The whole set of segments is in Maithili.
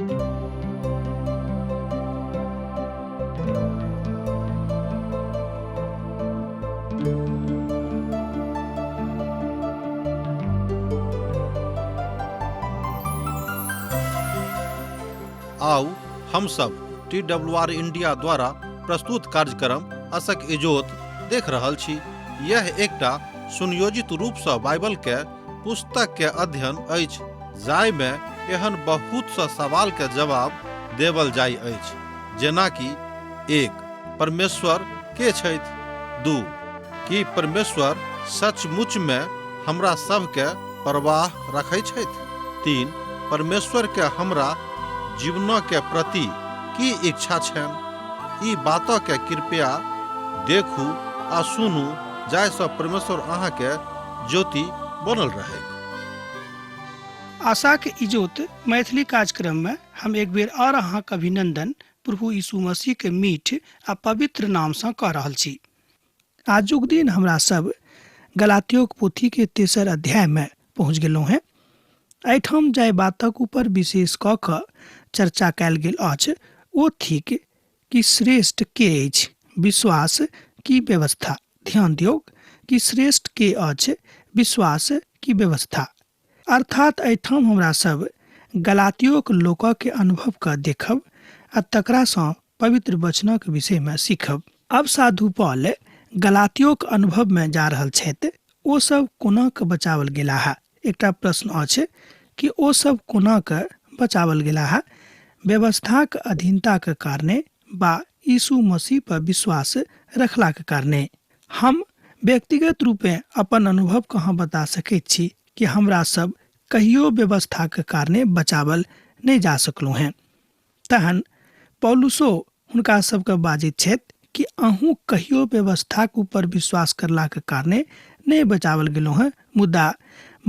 आउ हम सब टी डब्ल्यू आर इंडिया द्वारा प्रस्तुत कार्यक्रम असक इजोत देख रहल छी। यह एकटा सुनियोजित रूप सँ बाइबल के पुस्तक के अध्ययन अछि, जाहि में एहन बहुत सँ सवाल के जवाब देवल जाय अछि, जेना कि 1 परमेश्वर के छथि, 2 की परमेश्वर सचमुच में हमरा सब के परवाह रखै छथि, 3 परमेश्वर के हमरा जीवन के प्रति की इच्छा छनि। ई बात के कृपया देखू आ सुनू, जाहिसँ परमेश्वर अहाँ के ज्योति बनल रहै। आशाक इजोत मैथिली कार्यक्रम में हम एक बेर और अहाँक अभिनंदन प्रभु यीशु मसीह के मीठ आ पवित्र नाम सँ कऽ रहल छी। आजुक दिन हमरा सब गलातियोक पोथी के तेसर अध्याय में पहुँच गेलहुँ हेँ। एहिठाम जाहि बातक ऊपर विशेष कऽ कऽ चर्चा कयल गेल अछि ओ थिक कि श्रेष्ठ के अछि, विश्वास की व्यवस्था। ध्यान दियौक कि श्रेष्ठ के अछि, विश्वास की व्यवस्था। अर्थात एहिठाम हमरा सब गलातियोक लोकक अनुभव के देखब आ तकरा सँ पवित्र वचनक विषय में सीखब। अब साधु पॉल गलातियोक अनुभव में जा रहल छथि, ओ सब कोना के बचावल गेलाह। एकटा प्रश्न अछि कि ओ सब कोना के बचावल गेलाह, व्यवस्थाक अधीनताक कारणे बा यीशु मसीह पर विश्वास रखलाक कारणे। हम व्यक्तिगत रूपे अपन अनुभव कहाँ बता सकैत छी कि हमरा सब कहियो व्यवस्थाक कारणे बचावल नहि जा सकलहुँ हेँ। तहन पौलुसो हुनका सबके बाजैत छथि कि अहूँ कहियो व्यवस्थाक ऊपर विश्वास करलाक कारणे नहि बचावल गेलहुँ हेँ, मुदा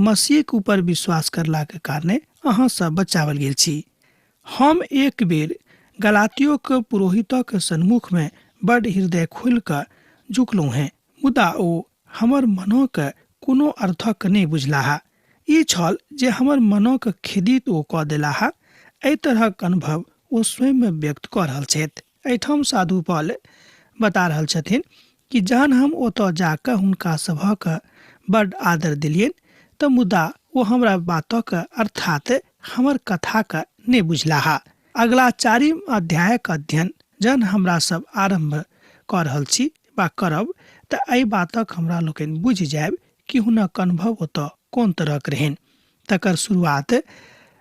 मसीहक ऊपर विश्वास करलाक कारणे अहाँ सब बचावल गेल छी। हम एक बेर गलातियोक पुरोहितक सन्मुख में बड हृदय खोलि कऽ झुकलहुँ हेँ, मुदा ओ हमर मनक कोनो अर्थक नहि बुझलाह। ई छल जे हमर मनक खेदित ओ कऽ देलाह। एहि तरहक अनुभव ओ स्वयं व्यक्त कऽ रहल छथि। एहिठाम साधु पॉल बता रहल छथिन कि जहन हम ओतऽ जाकऽ हुनका सभक बड आदर देलियनि तऽ मुदा ओ हमरा बातक अर्थात हमर कथाक नहि बुझलाह। अगला चारिम अध्यायक अध्ययन जहन हमरा सब आरम्भ कऽ रहल छी वा करब तऽ एहि बातक हमरा लोकनि बुझि जायब कि हुनक अनुभव ओतऽ कोन तरहक रहनि। तकर शुरुआत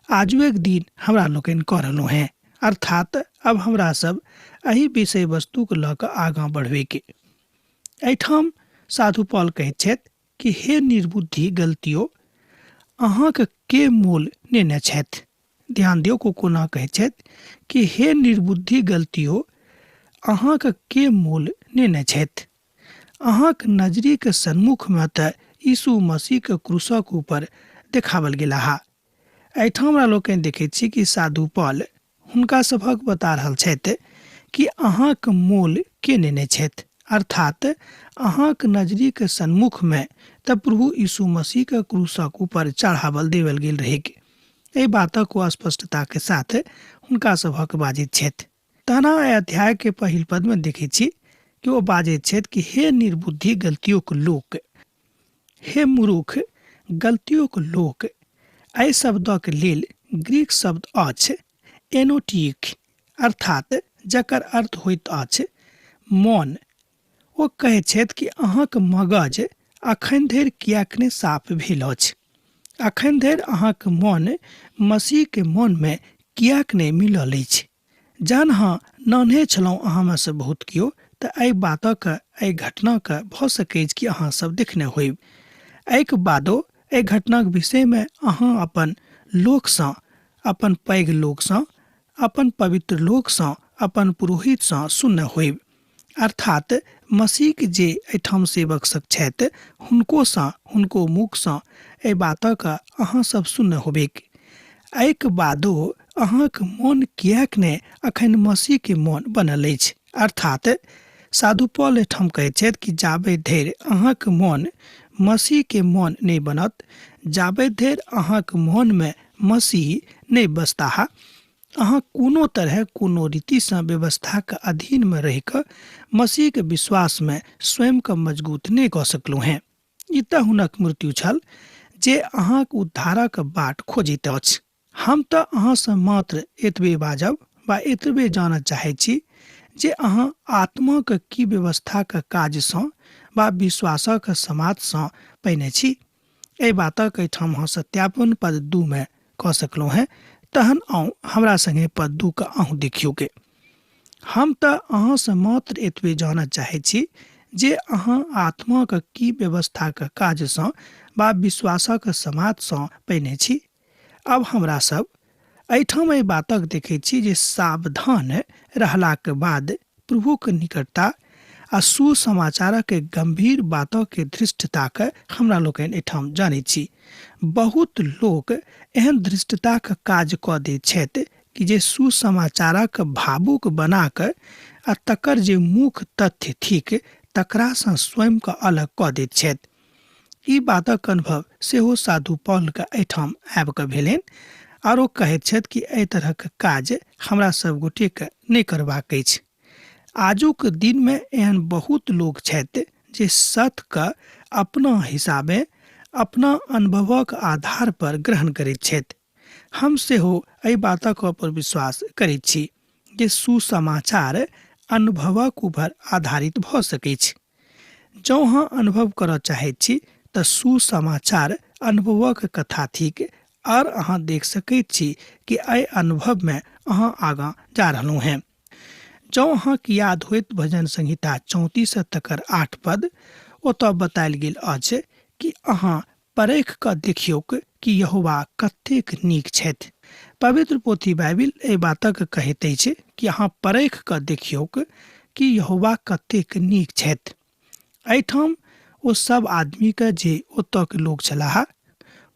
आजुएक दिन हमरा लोकनि कऽ रहलहुँ हेँ। अर्थात अब हमरा सब एहि विषय वस्तुक लऽ कऽ आगाँ बढ़बैके। एहिठाम साधु पॉल कहैत छथि कि हे निर्बुद्धि गलतियो, अहाँक के मोल नेने छथि। ध्यान दियौ को कोना कहैत छथि कि हे निर्बुद्धि गलतियो, अहाँक के मोल नेने छथि। अहाँक नजरीक सन्मुखमे तऽ यीशु मसीहक क्रूसक ऊपर देखावल गेलाह। एहिठाम हमरा लोकनि देखैत छी कि साधु पॉल हुनका सभक बता रहल छथि कि अहाँक मोल के नेने छथि, अर्थात अहाँक नजरीक सन्मुखमे तऽ प्रभु यीशु मसीहक क्रूसक ऊपर चढ़ावल देवल गेल रहैक। एहि बातक ओ स्पष्टताक साथ हुनका सभक बाजैत छथि। तहना एहि अध्याय के पहिल पद में देखै छी कि ओ बाजैत छथि कि हे निर्बुद्धि गलतियोक लोक, हे मूर्ख गलतियोक लोक। एहि शब्दक लेल ग्रीक शब्द अछि एनोटिक, अर्थात जकर अर्थ होइत अछि मौन। ओ कहैत छथि कि अहाँक मगज अखन धरि किएक नहि साफ भेल अछि, अखन धरि अहाँक मन मसीह के मन में किएक नहि मिलल अछि। जहन अहाँ नान्हे छलहुँ अहाँमे सँ बहुत केओ तऽ एहि बातक, एहि घटनाक भऽ सकैछ कि अहाँ सब देखने होइब। एहिके बादो एहि घटनाक विषयमे अहाँ अपन लोकसँ, अपन पैघ लोकसँ, अपन पवित्र लोकसँ, अपन पुरोहितसँ सुनने होइब। अर्थात मसीहक जे एहिठाम सेवक सब छथि हुनकोसँ, हुनको मुखसँ एहि बातक अहाँ सब सुनने होबेक। एहिके बादो अहाँक मन किएक नहि अखन मसीहके मन बनल अछि। अर्थात साधु पॉल एहिठाम कहैत छथि कि जाबे धरि अहाँक मन मसीहके मन नहि बनत, जाबे धरि अहाँक मनमे मसीह नहि बसताह, अहाँ कोनो तरहे कोनो रीतिसँ व्यवस्थाक अधीनमे रहि कऽ मसीहक विश्वासमे स्वयंकेँ मजगूत नहि कऽ सकलहुँ हेँ। ई तऽ हुनक मृत्यु छल जे अहाँक उद्धारक बाट खोजैत अछि। हम तऽ अहाँसँ मात्र एतबे बाजब वा एतबे जानऽ चाहैत छी जे अहाँ आत्माक की व्यवस्थाक काजसँ वा विश्वासक समादसँ पयने छी। एहि बातक एहिठाम अहाँ सत्यापन पद 2 मे कऽ सकलहुँ हेँ। तहन आउ हमरा संगे पद 2 के अहूँ देखियौके। हम तऽ अहाँसँ मात्र एतबे जानऽ चाहैत छी जे अहाँ आत्माक की व्यवस्थाक काजसँ वा विश्वासक समादसँ पयने छी। आब हमरा सब एहिठाम एहि बातक देखैत छी जे सावधान रहलाक बाद प्रभुक निकटता आ सुसमाचारक गम्भीर बातक धृष्टताक हमरा लोकनि एहिठाम जानैत छी। बहुत लोक एहन धृष्टताक काज कऽ दैत छथि कि जे सुसमाचारक भावुक बना कऽ आ तकर जे मुख्य तथ्य थिक तकरासँ स्वयंके अलग कऽ दैत छथि। ई बातक अनुभव सेहो साधु पौलके एहिठाम आबि कऽ भेलनि आर ओ कहैत छथि कि एहि तरहक काज हमरा सब गोटेके नहि करबाक अछि। आजुक दिनमे एहन बहुत लोक छथि जे सत्यके अपना हिसाबे अपना अनुभवक आधार पर ग्रहण करैत छथि। हम सेहो एहि बातक ऊपर विश्वास करैत छी जे सुसमाचार अनुभवक ऊपर आधारित भऽ सकैछ। जँ अहाँ अनुभव करऽ चाहैत छी तऽ सुसमाचार अनुभवक कथा थिक आर अहाँ देख सकैत छी कि एहि अनुभवमे अहाँ आगाँ जा रहलहुँ हेँ। जँ अहाँके याद होइत भजन संहिता 34 तकर 8 पद, ओतऽ बतायल गेल अछि कि अहाँ परखि कऽ देखियौक कि यहोवा कतेक नीक छथि। पवित्र पोथी बाइबिल एहि बातक कहैत अछि कि अहाँ परखि कऽ देखियौक कि यहोवा कतेक नीक छथि। एहिठाम ओ सब आदमीके जे ओतऽ के लोक छलाह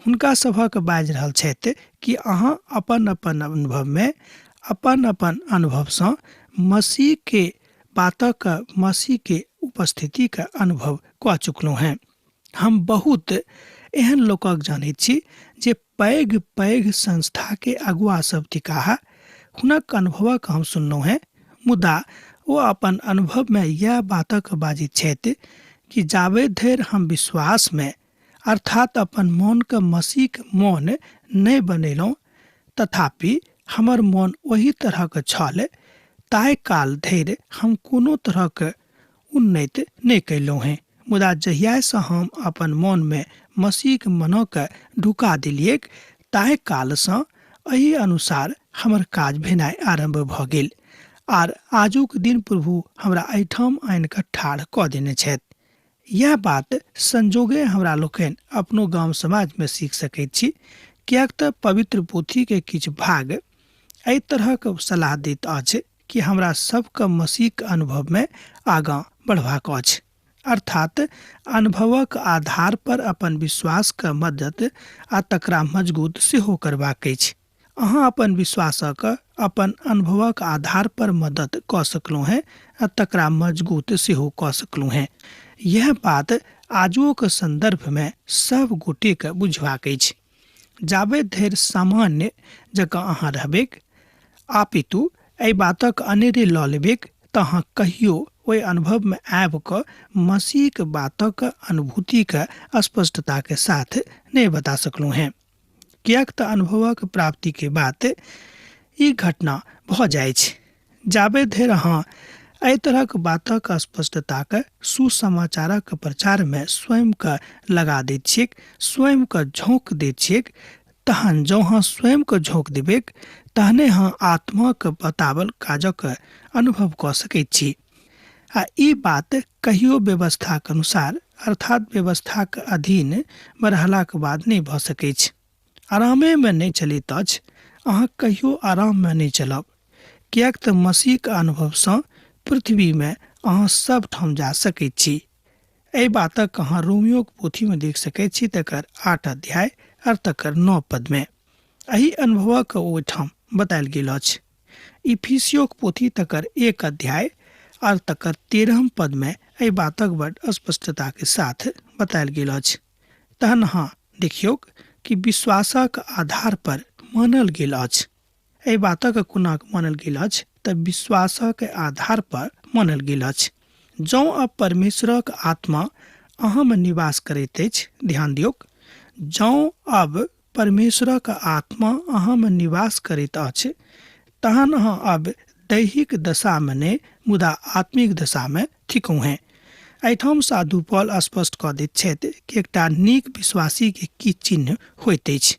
हुनका सभक बाजि रहल छथि कि अहाँ अपन अपन अनुभवमे अपन अपन अनुभवसँ मसीहके बातक मसीहके उपस्थितिके अनुभव कऽ चुकलहुँ हेँ। हम बहुत एहन लोकक जानैत छी जे पैघ पैघ संस्थाके अगुआ सब थिकाह। हुनक अनुभवक हम सुनलहुँ हेँ, मुदा ओ अपन अनुभवमे इएह बातक बाजैत छथि कि जाबे धरि हम विश्वासमे अर्थात अपन मोनके मसीहके मोन नहि बनेलहुँ तथापि हमर मोन ओही तरहक छल, ताहि काल धरि हम कोनो तरहक उन्नति नहि कयलहुँ हेँ। मुदा जहियासँ हम अपन मोनमे मसीहक मनोकेँ ढुका देलियैक ताहि कालसँ एहि अनुसार हमर काज भेनाइ आरम्भ भऽ गेल आर आजुक दिन प्रभु हमरा एहिठाम आनि कऽ ठाढ़ कऽ देने छथि। इएह बात संजोगे हमरा लोकनि अपनो गाम समाजमे सीख सकैत छी, किएक तऽ पवित्र पोथीके किछु भाग एहि तरहक सलाह दैत अछि कि हमरा सबके मसीहक अनुभवमे आगाँ बढ़बाक अछि। अर्थात अनुभवक आधार पर अपन विश्वासके मदद आ तकरा मजगूत सेहो करबाक अछि। अहाँ अपन विश्वासक अपन अनुभवक आधार पर मदद कऽ सकलहुँ हेँ आ तकरा मजगूत सेहो कऽ सकलहुँ हेँ। यैह बात आजुओक सन्दर्भमे सब गोटेके बुझबाक अछि। जाबे धरि सामान्य जकाँ अहाँ रहबैक आपितु एहि बातक अनेरे लऽ लेबैक तऽ अहाँ कहियो ओहि अनुभवमे आबि कऽ मसीहक बातक अनुभूतिके स्पष्टताके साथ नहि बता सकलहुँ हेँ, किएक तऽ अनुभवक प्राप्तिके बात ई घटना भऽ जाइछ। जाबे धरि अहाँ एहि तरहक बातक स्पष्टताक सुसमाचारक प्रचारमे स्वयंके लगा दैत छियैक, स्वयंके झोंकि दैत छियैक, तहन जँ अहाँ स्वयंके झोंकि देबैक तहने अहाँ आत्माक बतावल काजक अनुभव कऽ सकैत छी। आ ई बात कहियो व्यवस्थाक अनुसार अर्थात व्यवस्थाक अधीन मे रहलाक बाद नहि भऽ सकैछ। आरामेमे नहि चलैत अछि। अहाँ कहियो आराममे नहि चलब, किएक तऽ मसीहक अनुभवसँ पृथ्वीमे अहाँ सब ठाम जा सकैत छी। एहि बातक अहाँ रोमियोक पोथीमे देख सकैत छी तकर 8 अध्याय आओर तकर 9 पदमे। एहि अनुभवक ओहिठाम बतायल गेल अछि। इफिसियोक पोथी तकर 1 अध्याय आओर तकर 13 पदमे एहि बातक बड स्पष्टताके साथ बतायल गेल अछि। तहन अहाँ देखियौक कि विश्वासक आधार पर मानल गेल अछि। एहि बातक कोना मानल गेल अछि तऽ विश्वासक आधार पर मानल गेल अछि। जँ अब परमेश्वरक आत्मा अहाँमे निवास करैत अछि, ध्यान दियौक, जँ अब परमेश्वरक आत्मा अहाँमे निवास करैत अछि तहन अहाँ अब दैहिक दशामे नहि मुदा आत्मिक दशामे थिकहुँ हेँ। एहिठाम साधु पॉल स्पष्ट कऽ दैत छथि कि एकटा नीक विश्वासीके की चिन्ह होइत अछि।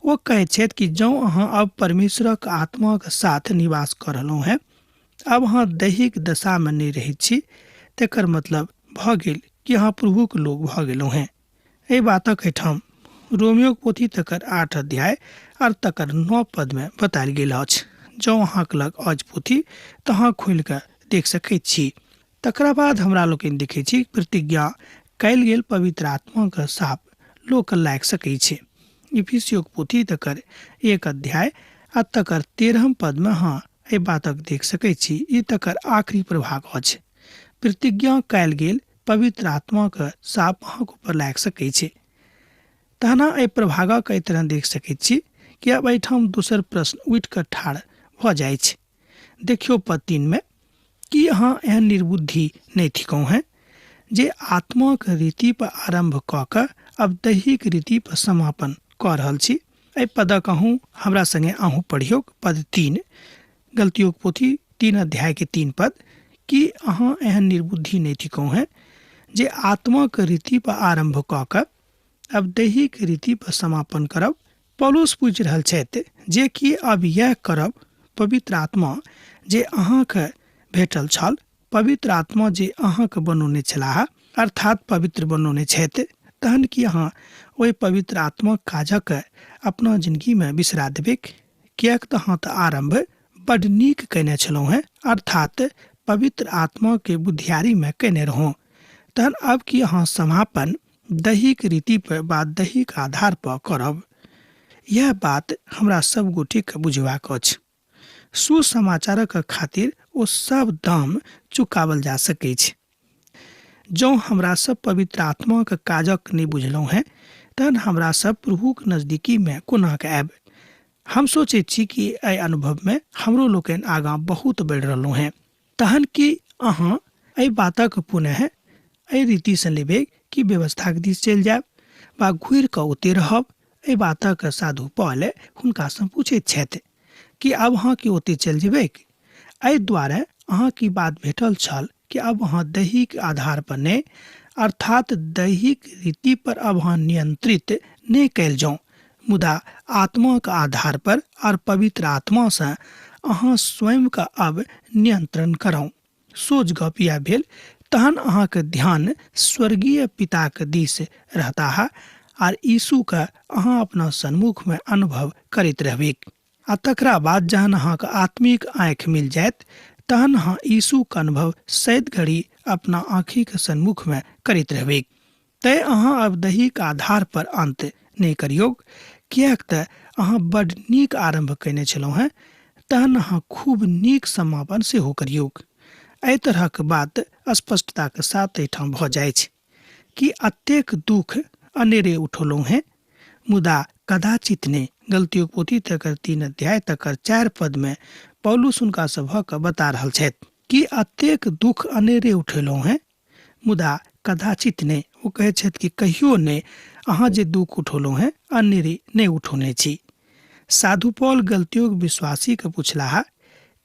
ओ कहैत छथि कि जँ अहाँ अब परमेश्वरक आत्माक साथ निवास कऽ रहलहुँ हेँ, अब अहाँ दैहिक दशामे नहि रहैत छी, तकर मतलब भऽ गेल कि अहाँ प्रभुक लोक भऽ गेलहुँ हेँ। एहि बातक एहिठाम रोमियोक पोथी तकर 8 अध्याय आर तकर 9 पदमे बतायल गेल अछि। जँ अहाँके लग अछि पोथी तऽ अहाँ खोलि कऽ देख सकैत छी। तकरा बाद हमरा लोकनि देखै छी प्रतिज्ञा कयल गेल पवित्र आत्माक साप लोक लागि सकै छै। इफिसियोक पोथी तकर 1 अध्याय आ तकर 13 पदमे अहाँ एहि बातक देख सकै छी। ई तकर आखिरी प्रभाग अछि। प्रतिज्ञा कयल गेल पवित्र आत्माक साप अहाँके ऊपर लागि सकै छै। तहना एहि प्रभागक एहि तरह देख सकैत छी कि आब एहिठाम दोसर प्रश्न उठि कऽ ठाढ़ भऽ जाइ छै। देखियौ पद 3 मे, कि अहाँ एहन निर्बुद्धि नहि थिकहुँ हेँ जे आत्माक रीति पर आरम्भ कऽ कऽ अब दैहिक रीति पर समापन कऽ रहल छी। एहि पदक अहूँ हमरा संगे अहूँ पढ़ियौक। पद 3, गलतियोक पोथी 3 अध्याय के 3 पद, कि अहाँ एहन निर्बुद्धि नहि थिकहुँ हेँ जे आत्माक रीति पर आरम्भ कऽ कऽ अब दैहिक रीति पर समापन करब। पौलुस पूछि रहल छथि जे कि अब यह करब पवित्र आत्मा जे अहाँके भेटल छल, पवित्र आत्मा जे अहाँके बनौने छलाह, अर्थात पवित्र बनौने छथि, तहन कि अहाँ ओहि पवित्र आत्माक काजक अपना जिंदगीमे बिसरा देबैक? किएक तऽ अहाँ तऽ आरम्भ बड नीक कयने छलहुँ हेँ, अर्थात पवित्र आत्माके बुद्धियारीमे कयने रहौं, तहन अब कि अहाँ समापन दैहिक रीति पर वा दैहिक आधार पर करब? यह बात हमरा सब गोटेके बुझबाक अछि। सुसमाचारक खातिर ओ सब दाम चुकावल जा सकैछ। जँ हमरा सब पवित्र आत्माक काजक नहि बुझलहुँ हेँ तहन हमरा सब प्रभुक नजदीकीमे कोना कऽ आयब? हम सोचैत छी कि एहि अनुभवमे हमरो लोकनि आगाँ बहुत बढ़ि रहलहुँ हेँ। तहन की अहाँ एहि बातक पुनः एहि रीतिसँ लेबै कि व्यवस्थाक दिस चलि जायब वा घुरि कऽ ओते रहब? एहि बातक साधु पॉल हुनकासँ पूछैत छथि कि आब अहाँ की ओते चलि जेबैक? एहि दुआरे अहाँ की बात भेटल छल कि अब अहाँ दैहिक आधार पर नहि, अर्थात दैहिक रीति पर अब अहाँ नियंत्रित नहि कयल जाउ, मुदा आत्माक आधार पर और पवित्र आत्मासँ अहाँ स्वयं का अब नियंत्रण करौ। सोच गप यह भेल तहन अहाँके ध्यान स्वर्गीय पिताक दिस रहताह आर यीशु के अहाँ अपना सन्मुख में अनुभव करैत रहबैक। आ तकरा बाद जहन अहाँके आत्मिक आँखि मिल जायत तहन अहाँ यीशुके अनुभव सैद घड़ी अपना आँखिके सन्मुखमे करैत रहबैक। तैँ अहाँ अब दहीक आधार पर अन्त नहि करियौक, किएक तऽ अहाँ बड नीक आरम्भ कयने छलहुँ हेँ, तहन अहाँ खूब नीक समापन सेहो करियौक। एहि तरहक बात स्पष्टताक साथ एहिठाम भऽ जाइछ कि अतेक दुख अनेरे उठौलहुँ हेँ, मुदा कदाचित नहि। गलतियोक पोथी तकर 3 अध्याय तकर 4 पद में पौलुस हुनका सभक बता रहल छथि कि अतेक दुख अनेरे उठेलहुँ हेँ, मुदा कदाचित नहि। ओ कहै छथि कि कहियो नहि अहाँ जे दुख उठौलहुँ हेँ अनेरे नहि उठौने छी। साधु पौल गलतियोक विश्वासीके पुछलाह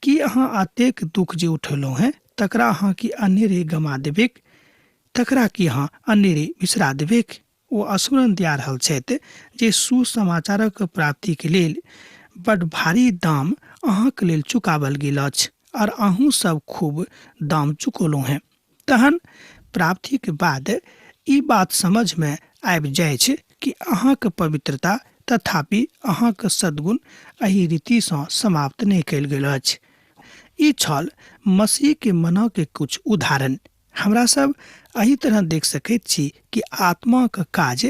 कि अहाँ अतेक दुख जे उठेलहुँ हेँ तकरा अहाँ की अनेरे गमा देबैक? तकरा की अहाँ अनेरे बिसरा देबैक? ओ स्मरण दिया रहल छथि जे सुसमाचारक प्राप्तिके लेल बड भारी दाम अहाँके लेल चुकावल गेल अछि और अहूँ सब खूब दाम चुकौलहुँ हेँ। तहन प्राप्तिके बाद ई बात समझमे आबि जाइछ कि अहाँके पवित्रता तथापि अहाँके सद्गुण एहि रीतिसँ समाप्त नहि कयल गेल अछि। ई छल मसीह के मनके कुछ उदाहरण। हमरा सब एहि तरह देख सकैत छी कि आत्माक काज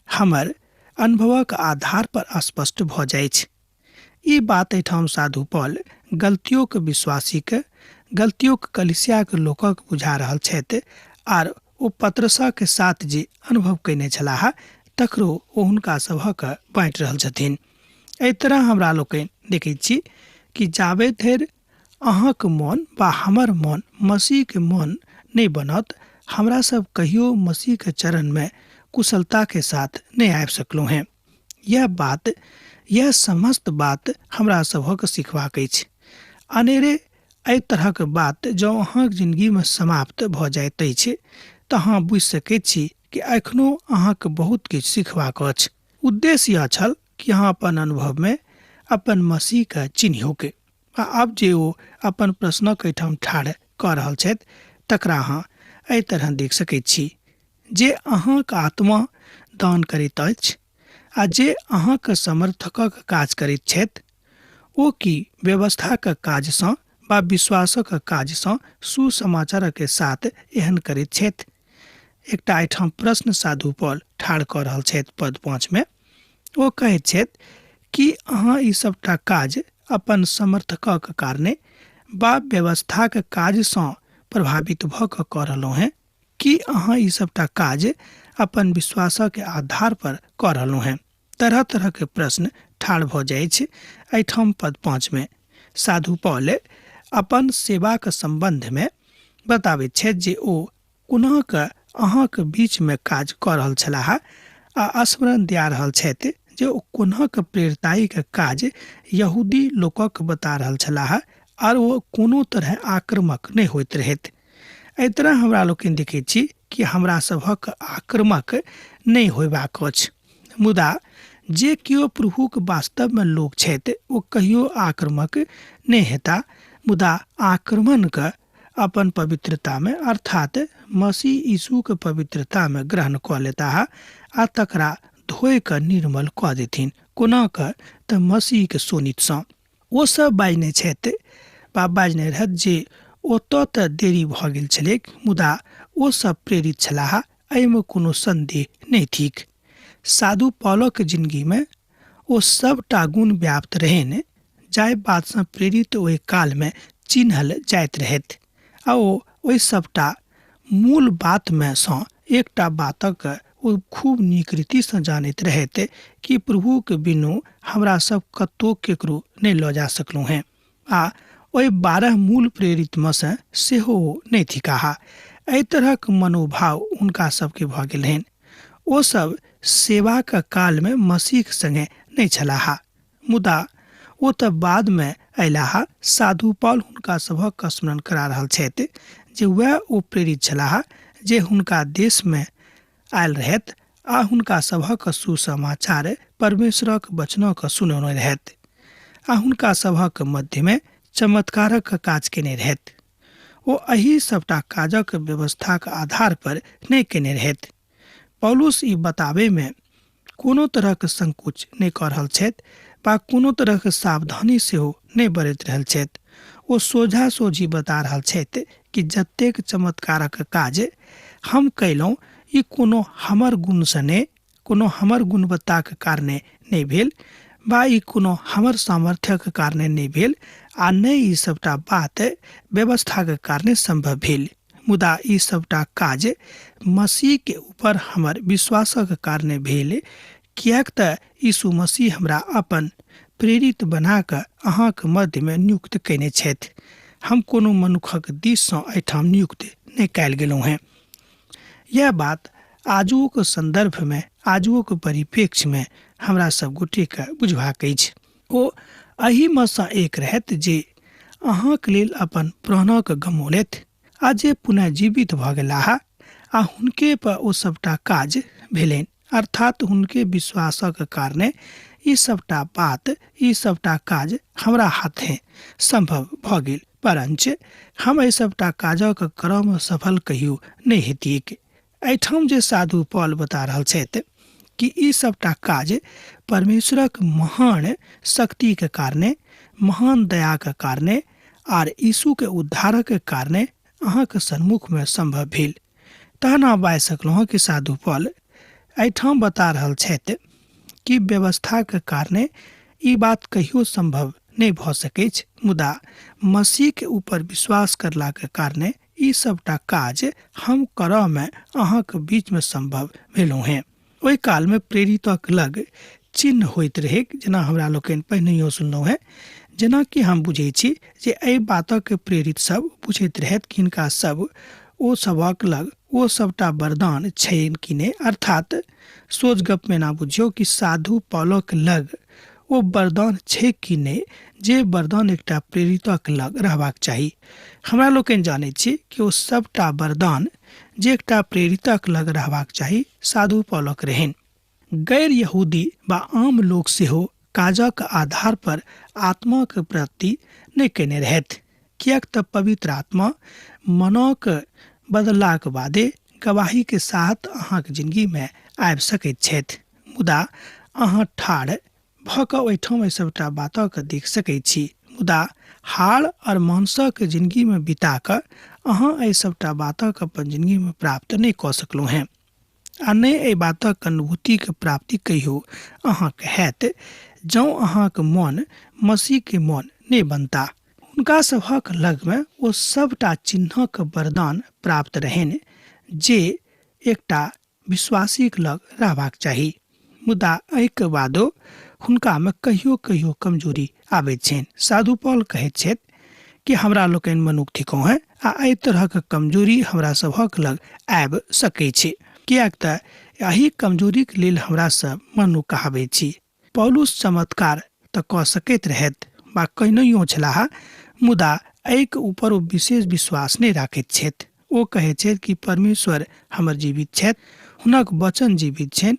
हमर अनुभवक आधार पर स्पष्ट भऽ जाइछ। ई बात एहिठाम साधु पॉल गलतियोक विश्वासीके, गलतियोक कलिसियाक लोकक बुझा रहल छथि आर ओ पत्रसक साथ जे अनुभव कयने छलाह तकरो ओ हुनका सभक बाँटि रहल छथिन। एहि तरह हमरा लोकनि देखैत छी कि जाबे धरि अहाँके मन वा हमर मन मसीहके मन नहि बनत, हमरा सब कहियो मसीहके चरणमे कुशलताके साथ नहि आबि सकलहुँ हेँ। यह बात, यह समस्त बात हमरा सभक सिखबाक अछि। अनेरे एहि तरहक बात जँ अहाँक जिनगीमे समाप्त भऽ जाइत अछि तऽ अहाँ बुझि सकैत छी कि एखनो अहाँके बहुत किछु सिखबाक अछि। उद्देश्य यह छल कि अहाँ अपन अनुभवमे अपन मसीहके चिन्हियोके। आ आब जे ओ अपन प्रश्नक एहिठाम ठाढ़ कऽ रहल छथि तकरा अहाँ एहि तरह देख सकैत छी। जे अहाँक आत्मा दान करैत अछि आ जे अहाँक समर्थकक काज करैत छथि, ओ की व्यवस्थाक काजसँ वा विश्वासक काजसँ सुसमाचारक साथ एहन करैत छथि? एकटा एहिठाम प्रश्न साधु पॉल ठाढ़ कऽ रहल छथि पद 5 मे। ओ कहैत छथि कि अहाँ ई सबटा काज अपन समर्थकक कारणे वा व्यवस्थाक काजसँ प्रभावित भऽ कऽ कऽ रहलहुँ हेँ? कि अहाँ ई सबटा काज अपन विश्वासक आधार पर कऽ रहलहुँ हेँ? तरह तरह के प्रश्न ठाढ़ भऽ जाइ छै एहिठाम पद 5 मे। साधु पॉल अपन सेवाक सम्बन्धमे बताबैत छथि जे ओ कोना कऽ अहाँक बीचमे काज कऽ रहल छलाह आ स्मरण दिया रहल छथि जे ओ कोना कऽ प्रेरिताईक काज यहूदी लोकक बता रहल छलाह आर ओ कोनो तरह आक्रामक नहि होइत रहथि। एहि तरह हमरा लोकनि देखैत छी कि हमरा सभक आक्रामक नहि होयबाक अछि, मुदा जे केओ प्रभुक वास्तवमे लोक छथि ओ कहियो आक्रामक नहि हेता, मुदा आक्रमणके अपन पवित्रतामे अर्थात मसीह यीशुके पवित्रतामे ग्रहण कऽ लेताह आ तकरा धोइ कऽ निर्मल कऽ देथिन। कोना कऽ? तऽ मसीहके शोणितसँ। ओ सब बाजने छथि वा बाजने रहथि जे ओतऽ तऽ देरी भऽ गेल छलैक, मुदा ओ सब प्रेरित छलाह, एहिमे कोनो सन्देह नहि थिक। साधु पॉलक जिनगीमे ओ सबटा गुण व्याप्त रहनि जाहि बातसँ प्रेरित ओहि कालमे चिन्हल जाइत रहथि आ ओ ओहि सबटा मूल बातमे सँ एकटा बातक ओ खूब नीक रीतिसँ जानैत रहथि कि प्रभुक बिनु हमरा सब कतहु केकरो नहि लऽ जा सकलहुँ हेँ आ ओहि 12 मूल प्रेरितमे सँ सेहो ओ नहि थिकाह। एहि तरहक मनोभाव हुनका सबके भऽ गेल रहनि। ओ सब सेवाक कालमे मसीहक संगे नहि छलाह, मुदा ओ तऽ बादमे अयलाह। साधु पॉल हुनका सभक स्मरण करा रहल छथि जे वएह ओ प्रेरित छलाह जे हुनका देशमे आयल रहथि आ हुनका सभक सुसमाचार परमेश्वरक वचनक सुनौने रहथि आ हुनका सभक मध्यमे चमत्कारक काज केने रहथि। ओ एहि सबटा काजक व्यवस्थाक आधार पर नहि केने रहथि। पौलुस ई बताबैमे कोनो तरहक संकोच नहि कऽ रहल छथि वा कोनो तरहक सावधानी सेहो नहि बरति रहल छथि। ओ सोझा सोझी बता रहल छथि कि जतेक चमत्कारक काज हम कयलहुँ ई कोनो हमर गुणसँ नहि, कोनो हमर गुणवत्ताक कारणे नहि भेल वा ई कोनो हमर सामर्थ्यक कारणे नहि भेल आ नहि ई सबटा बात व्यवस्थाक कारणे सम्भव भेल, मुदा ई सबटा काज मसीहके ऊपर हमर विश्वासक कारणे भेल, किएक तऽ यीशु मसीह हमरा अपन प्रेरित बना कऽ अहाँक मध्यमे नियुक्त कयने छथि। हम कोनो मनुखक दिससँ एहिठाम नियुक्त नहि कयल गेलहुँ हेँ। यह बात आजुओक सन्दर्भमे, आजुओक परिप्रेक्ष्यमे हमरा सब गोटेके बुझबाक अछि। ओ एहिमे सँ एक रहथि जे अहाँक लेल अपन प्राणक गमौलथि आ जे पुनः जीवित भऽ गेलाह आ हुनके पर ओ सबटा काज भेलनि, अर्थात हुनके विश्वासक कारणे ई सबटा बात, ई सबटा काज हमरा हाथे सम्भव भऽ गेल। परञ्च हम एहि सबटा काजक क्रम सफल कहियो नहि हेतिऐक। एहिठाम जे साधु पॉल बता रहल छथि कि ई सबटा काज परमेश्वरक महान शक्तिके कारणे, महान दयाके कारणे आर यीशुके उद्धारक कारणे अहाँके सन्मुखमे सम्भव भेल। तहन अहाँ बाजि सकलहुँ हँ कि साधु पॉल एहिठाम बता रहल छथि कि व्यवस्थाके कारणे ई बात कहियो सम्भव नहि भऽ सकैछ, मुदा मसीहके ऊपर विश्वास करलाके कारणे ई सबटा काज हम करऽमे अहाँके बीचमे सम्भव भेलहुँ हेँ। ओहि कालमे प्रेरितक लग चिन्ह होइत रहैक, जेना हमरा लोकनि पहिनहियो सुनलहुँ हेँ। जेनाकि हम बुझैत छी जे एहि बातक प्रेरित सब बुझैत रहथि कि हिनका सब ओ सभक लग ओ सबटा वरदान छैन कि नहि, अर्थात सोझ गपमे एना बुझियौ कि साधु पौलक लग ओ वरदान छै कि नहि जे वरदान एकटा प्रेरितक लग रहबाक चाही। हमरा लोकनि जानैत छी कि ओ सबटा वरदान जे एकटा प्रेरितक लग रहबाक चाही साधु पौलक रहनि। गैर यहूदी वा आम लोक सेहो काजक आधार पर आत्माक प्राप्ति नहि कयने रहथि, किएक तऽ पवित्र आत्मा मनक बदललाक बादे गवाहीके साथ अहाँक जिनगीमे आबि सकैत छथि। मुदा अहाँ ठाढ़ भऽ कऽ ओहिठाम एहि सभटा बातक देख सकैत छी, मुदा हाड़ और मांसक जिनगीमे बिता कऽ अहाँ एहि सभटा बातक अपन जिनगीमे प्राप्त नहि कऽ सकलहुँ हेँ, आ नहि एहि बातक अनुभूतिके प्राप्ति कहियो अहाँके हैत जँ अहाँक मन मसीहके मन नहि बनता। हुनका सभक लगमे ओ सभटा चिन्हक वरदान प्राप्त रहनि जे एकटा विश्वासीक लग रहबाक चाही, मुदा एहिके बादो हुनकामे कहियो कहियो कमजोरी आबैत छनि। साधु पॉल कहैत छथि कि हमरा लोकनि मनुख थिकहुँ हेँ आ एहि तरहक कमजोरी हमरा सभक लग आबि सकै छै, किएक तऽ एहि कमजोरीक लेल हमरा सब मनुख कहाबैत छी। पौलुस चमत्कार तऽ कऽ सकैत रहथि वा कयनहियो छलाह, मुदा एहिके ऊपर ओ विशेष विश्वास नहि राखैत छथि। ओ कहैत छथि कि परमेश्वर हमर जीवित छथि, हुनक वचन जीवित छनि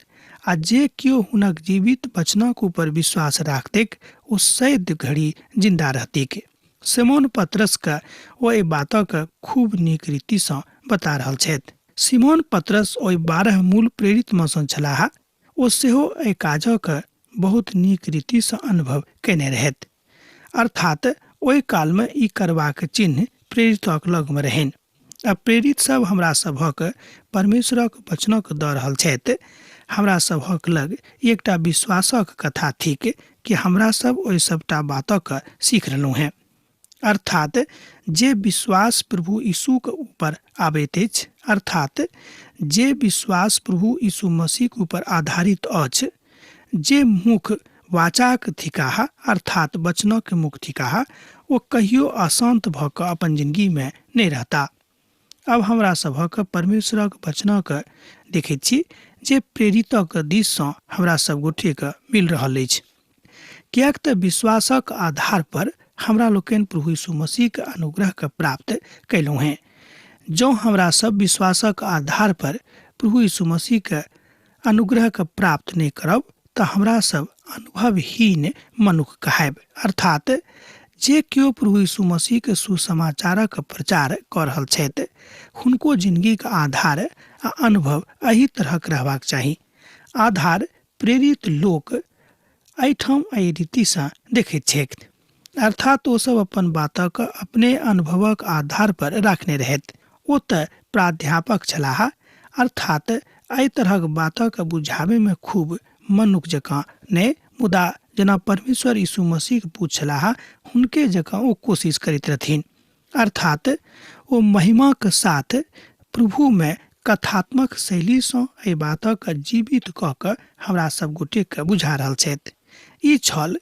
आ जे केओ हुनक जीवित वचनक ऊपर विश्वास राखतैक ओ सैद घड़ी जिन्दा रहतैक। सिमोन पतरसके ओ एहि बातक खूब नीक रीतिसँ बता रहल छथि। सिमोन पतरस ओहि 12 मूल प्रेरितमे सँ छलाह। ओ सेहो एहि काजक बहुत नीक रीतिसँ अनुभव कयने रहथि। अर्थात ओहि कालमे ई करबाक चिन्ह प्रेरितक लगमे रहनि। आ प्रेरित सब हमरा सभक परमेश्वरक वचनक दऽ रहल छथि। हमरा सभक लग एकटा विश्वासक कथा थिक कि हमरा सब ओहि सबटा बातक सीख रहलहुँ हेँ। अर्थात जे विश्वास प्रभु यीशुक ऊपर आबैत अछि, अर्थात जे विश्वास प्रभु यीशु मसीहक ऊपर आधारित अछि, जे मुख वाचाक थिकाह, अर्थात वचनक मुख थिकाह, ओ कहियो अशान्त भऽ कऽ अपन जिनगीमे नहि रहता। आब हमरा सभक परमेश्वरक वचनक देखैत छी जे प्रेरितक दिससँ हमरा सब गोटेके मिल रहल अछि, किएक तऽ विश्वासक आधार पर हमरा लोकनि प्रभु यीशु मसीहके अनुग्रहके प्राप्त कयलहुँ हेँ। जँ हमरा सब विश्वासक आधार पर प्रभु यीशु मसीहके अनुग्रहके प्राप्त नहि करब तऽ हमरा सब अनुभवहीन मनुख कहायब। अर्थात जे केओ प्रभु यीशु मसीहके सुसमाचारक प्रचार कऽ रहल छथि हुनको जिनगीके आधार आ अनुभव एहि तरहक रहबाक चाही। आधार प्रेरित लोक एहिठाम एहि रीतिसँ देखैत छैक, अर्थात ओ सब अपन बातक अपने अनुभवक आधार पर राखने रहथि। ओ तऽ प्राध्यापक छलाह, अर्थात एहि तरहक बातक बुझाबैमे खूब मनुख जकाँ नहि, मुदा जेना परमेश्वर यीशु मसीहक पूत छलाह हुनके जकाँ ओ कोशिश करैत रहथिन। अर्थात ओ महिमाक साथ प्रभुमे कथात्मक शैलीसँ एहि बातक जीवित कऽ कऽ हमरा सब गोटेके बुझा रहल छथि। ई छल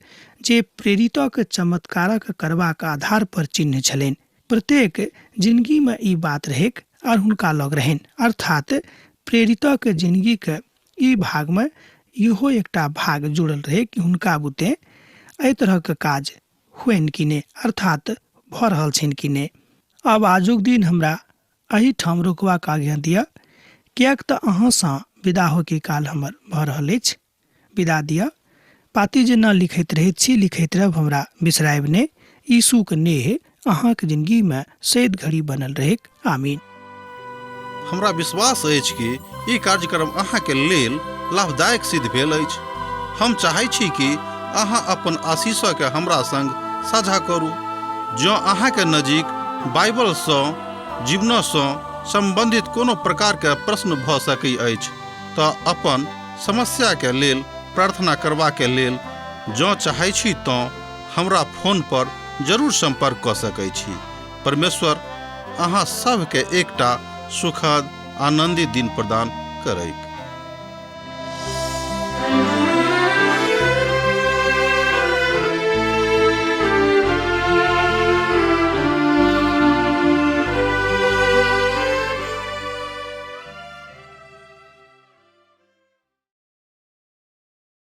जे प्रेरितक चमत्कारक करबाक आधार पर चिन्ह छलनि। प्रत्येक जिनगीमे ई बात रहैक आर हुनका लग रहनि। अर्थात प्रेरितक जिनगीके ई भागमे इहो एकटा भाग जुड़ल रहै कि हुनका बुते एहि तरहक काज होइन कि नहि, अर्थात भऽ रहल छनि कि नहि। आब आजुक दिन हमरा एहिठाम रुकबाक आज्ञा दिअ, किएक तऽ अहाँसँ विदा होइके काल हमर भऽ रहल अछि। विदा दिअ। पाती जेना लिखैत रहैत छी, लिखैत रहब, हमरा बिसरायब नहि। यीशुक नेह अहाँक जिनगीमे सैद घड़ी बनल रहैक। आमीन। हमरा विश्वास अछि कि ई कार्यक्रम अहाँके लेल लाभदायक सिद्ध भेल अछि। हम चाहै छी कि अहाँ अपन आशीषके हमरा संग साझा करू। जँ अहाँके नजीक बाइबलसँ जीवनसँ सम्बन्धित कोनो प्रकारके प्रश्न भऽ सकै अछि तऽ अपन समस्याके लेल प्रार्थना करबाके लेल जँ चाहै छी तँ हमरा फोन पर जरूर सम्पर्क कऽ सकै छी। परमेश्वर अहाँ सभके एकटा सुखद आनन्दित दिन प्रदान करैक।